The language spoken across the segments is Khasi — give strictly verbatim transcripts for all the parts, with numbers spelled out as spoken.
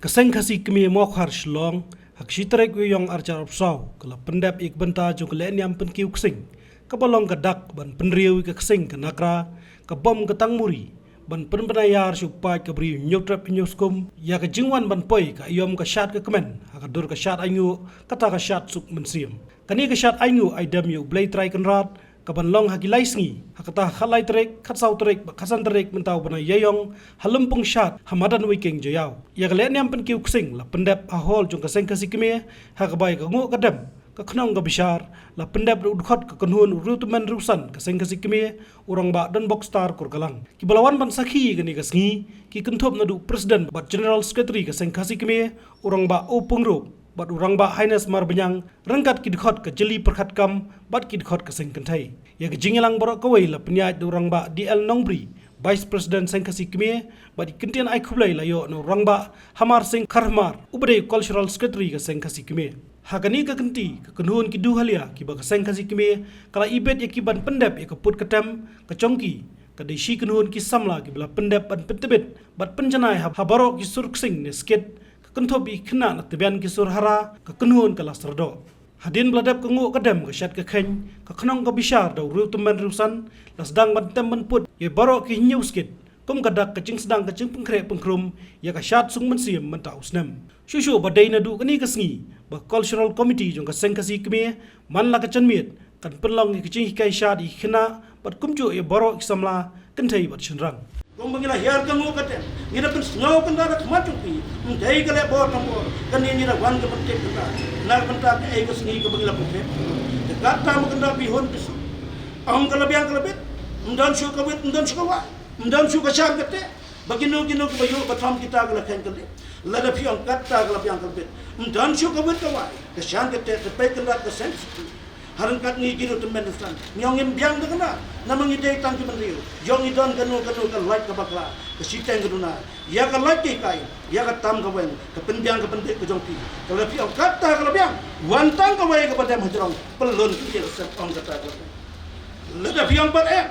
Seng Khasi Kmie Mawkhar Shillong, ha ka shi tarik u Ïaïong arhajar arphew saw, ka la pyndep ïa ka bynta jong ka lehniam pynkiew ksing, kaba long ka dak ban pynriew ïa ka ksing ka nakra, ka bom ka tangmuri, ban pynbna ïar sha u paid ka briew hynñiewtrep hynñiewskum, ïa ka jingwan ban poi ka aïom ka shad ka kmen, ha ka dur ka shad ainguh, kata ka shad suk mynsiem. Kane ka shad ainguh ai dem ïa u Blei Trai Kynrad, kaban long ha ki lai sngi, ha kata ha khatlai tarik, khatsaw tarik, bad khatsan tarik mynta u bnai Ïaïong, ha Lympung Shad, ha madan Weiking Jaïaw. Ïa ka lehniam pynkiew ksing, la pyndep ha hall jong ka Seng Khasi Kmie, ha kaba ïa ka nguh ka dem, ka khnong ka bishar, la pyndep da u dkhot ka kynhun u riewtymmen riewsan ka Seng Khasi Kmie, u Rangbah Donbok Star Kurkalang. Kiba la wan ban sakhi ïa kane ka sngi, ki kynthup naduh President bad General Secretary ka Seng Khasi Kmie, u Rangbah O Pyngrope, bad u Rangbah Haines Marbaniang, ryngkat ki dkhot ka jylliew pyrkhat kam, bad ki dkhot ka seng kynthei. Ïa ka jingïalang baroh kawei la pynïaid da u Rangbah D L Nongbri, Vice President Seng Khasi Kmie, bad ki kyntien ai khublei la ïoh na u Rangbah Hamar Sing Kharhmar, uba dei Cultural Secretary ka Seng Khasi Kmie. Ha kane ka kynti, ka kynhun ki duhalia, kiba ka Seng Khasi Kmie, ka la ibit ïa ki ban pyndep ïa ka pud ka tem, ka jong ki, ka dei shi kynhun ki samla kiba la pyndep ban pyntbit, bad pynjanai ha, ha baroh ki sur ksing ne skit, ka kynthup ïa ki khynnah na tbian ki sur hara, ka kynhun ka la syrdoh. Hadien ba la dep ka nguh ka dem ka shad ka kheiñ, ka khnong ka bishar da u riewtymmen riewsan, la sdang ban tem ban put, ïa baroh ki hynñiew skit, kum ka dak ka jingsdang ka jingpynkhreh pynkhrum, ïa ka shad suk mynsiem mynta u snem. Shuh shuh ba dei naduh kane ka sngi, ba Cultural Committee jong ka Seng Khasi Kmie, man la ka janmiet, kan pynlong ïa ka jinghikai shad ïa ki khynnah, bad kumjuh ïa baroh ki samla, kynthei bad shynrang. Kumba ngi la hiar ka nguh ka dem, ngi la pynsngew kynta da khmat jong phi, ym dei ka leh bor ka bor, kane ngi la wan ka pyntip kynta, na ka bynta kaei ka sngi kaba ngi la pynkhreh. Te kata ma kynta phi hun phi suk. Ong ka la biang ka la bit, ym don shuh ka wit, ym don shuh ka wai, ym don shuh ka shan ka teh, ba kino kino kiba ïoh ba thom kita ka la kheiñ ka leh. Lada phi ong kata ka la biang ka la bit, ym don shuh ka wit ka wai, ka shan ka teh, te peit kynta ka seng. Ha ryngkat ngi ki riewtymmen riewsan, ngi ong ngim biang da kane, namar ngi dei tang ki bynriew, ïoh ngi don kano kano ka lait ka bakla, ka shiteng ka duna, ïa ka lait ka hikai, ïa ka tam ka weng, ka pynbiang ka pyndih ka jong phi, ka la phi ong kata ka la biang, wan tang kawei kaba dem hajrong, pyllun ki riewtymmen ong kata ka la biang. Lada phi ong pat eh,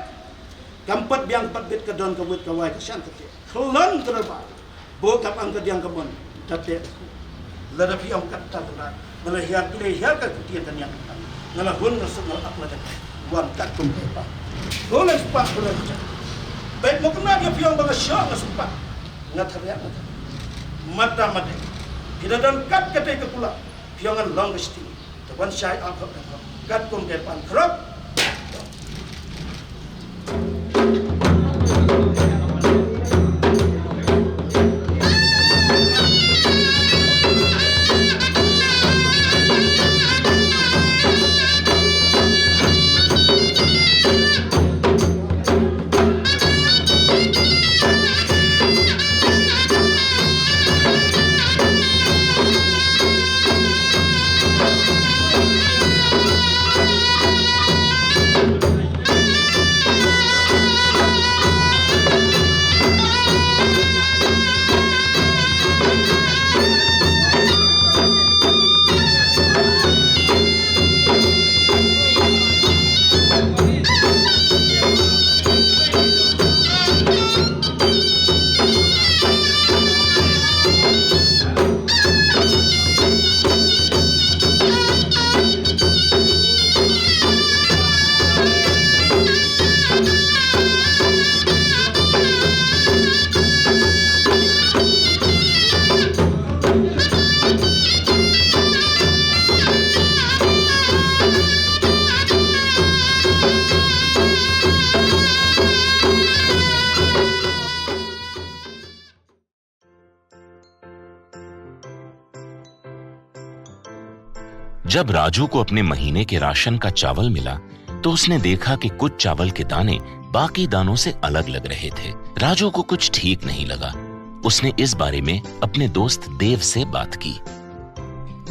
kam pat biang pat bit ka don ka wit ka wai ka shan ka teh. Khlon ka raba. Bok kam ang ka diang ka mon. Tate. Lada phi ong kata ka la. Nga la hiar phi la hiar ka ktian ka niang ka. Nga la hun nga suk nga la ap la ka. Wan kat kum ka pa. Ko la spa ko la ka. Bek mo kena dia phi ong ba nga sha nga suk pa. Nga thariak nga thariak. Mata mata. Phi la don kat kata ka kula. Phi ong nga long ka shiti. Te wan shai ap hok hok. Kat kum ke pan krok. जब राजू को अपने महीने के राशन का चावल मिला, तो उसने देखा कि कुछ चावल के दाने बाकी दानों से अलग लग रहे थे। राजू को कुछ ठीक नहीं लगा। उसने इस बारे में अपने दोस्त देव से बात की।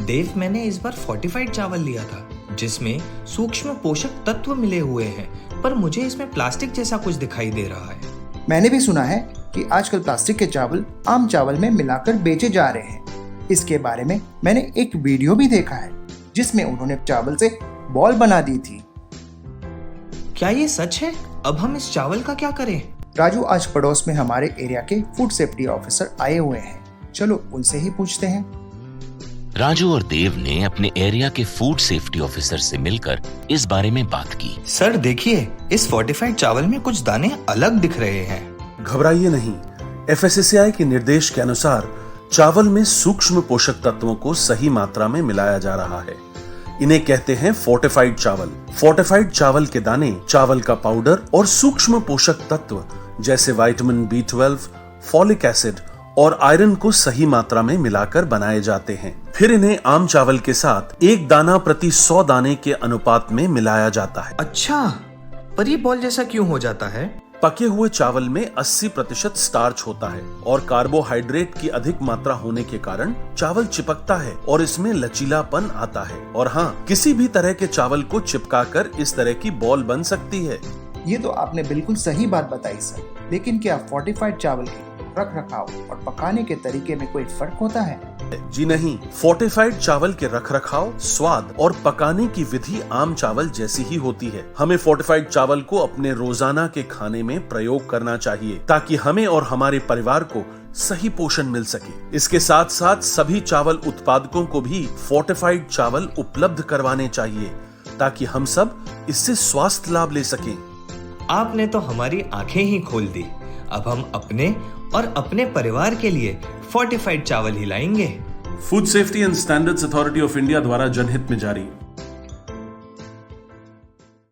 देव, मैंने इस बार फोर्टिफाइड चावल लिया था, जिसमें सूक्ष्म पोषक तत्व मिले हुए हैं, पर मुझे इसमें प्लास्टिक जैसा कुछ दिखाई दे रहा है। मैंने भी सुना है कि आजकल प्लास्टिक के चावल आम चावल में मिलाकर बेचे जा रहे हैं। इसके बारे में मैंने एक वीडियो भी देखा है, जिसमें उन्होंने चावल से बॉल बना दी थी। क्या ये सच है? अब हम इस चावल का क्या करें? राजू, आज पड़ोस में हमारे एरिया के फूड सेफ्टी ऑफिसर आए हुए हैं। चलो उनसे ही पूछते हैं। राजू और देव ने अपने एरिया के फूड सेफ्टी ऑफिसर से मिलकर इस बारे में बात की। सर, देखिए, इस फोर्टिफाइड चावल में कुछ दाने अलग दिख रहे हैं। घबराइए नहीं, एफएसएसएआई के निर्देश के अनुसार चावल में सूक्ष्म पोषक तत्वों को सही मात्रा में मिलाया जा रहा है। इन्हें कहते हैं फोर्टिफाइड चावल। फोर्टिफाइड चावल के दाने, चावल का पाउडर और सूक्ष्म पोषक तत्व जैसे vitamin B twelve, folic acid और आयरन को सही मात्रा में मिलाकर बनाए जाते हैं। फिर इन्हें आम चावल के साथ एक दाना प्रति सौ दाने के अनुपात में मिलाया जाता है। अच्छा, पर ये बॉल जैसा क्यों हो जाता है? पके हुए चावल में अस्सी प्रतिशत स्टार्च होता है और कार्बोहाइड्रेट की अधिक मात्रा होने के कारण चावल चिपकता है और इसमें लचीलापन आता है। और हाँ, किसी भी तरह के चावल को चिपकाकर इस तरह की बॉल बन सकती है। ये तो आपने बिल्कुल सही बात बताई सर, लेकिन क्या फोर्टिफाइड चावल के रख रखाव और पकाने के तरीके में कोई फर्क होता है? जी नहीं, फोर्टिफाइड चावल के रखरखाव, स्वाद और पकाने की विधि आम चावल जैसी ही होती है। हमें फोर्टिफाइड चावल को अपने रोजाना के खाने में प्रयोग करना चाहिए, ताकि हमें और हमारे परिवार को सही पोषण मिल सके। इसके साथ साथ सभी चावल उत्पादकों को भी फोर्टिफाइड चावल उपलब्ध करवाने चाहिए, ताकि हम सब इससे स्वास्थ्य लाभ ले सकें। आपने तो हमारी आंखें ही खोल दी। अब हम अपने और अपने परिवार के लिए फोर्टिफाइड चावल ही लाएंगे। Food Safety and Standards Authority of India द्वारा जनहित में जारी।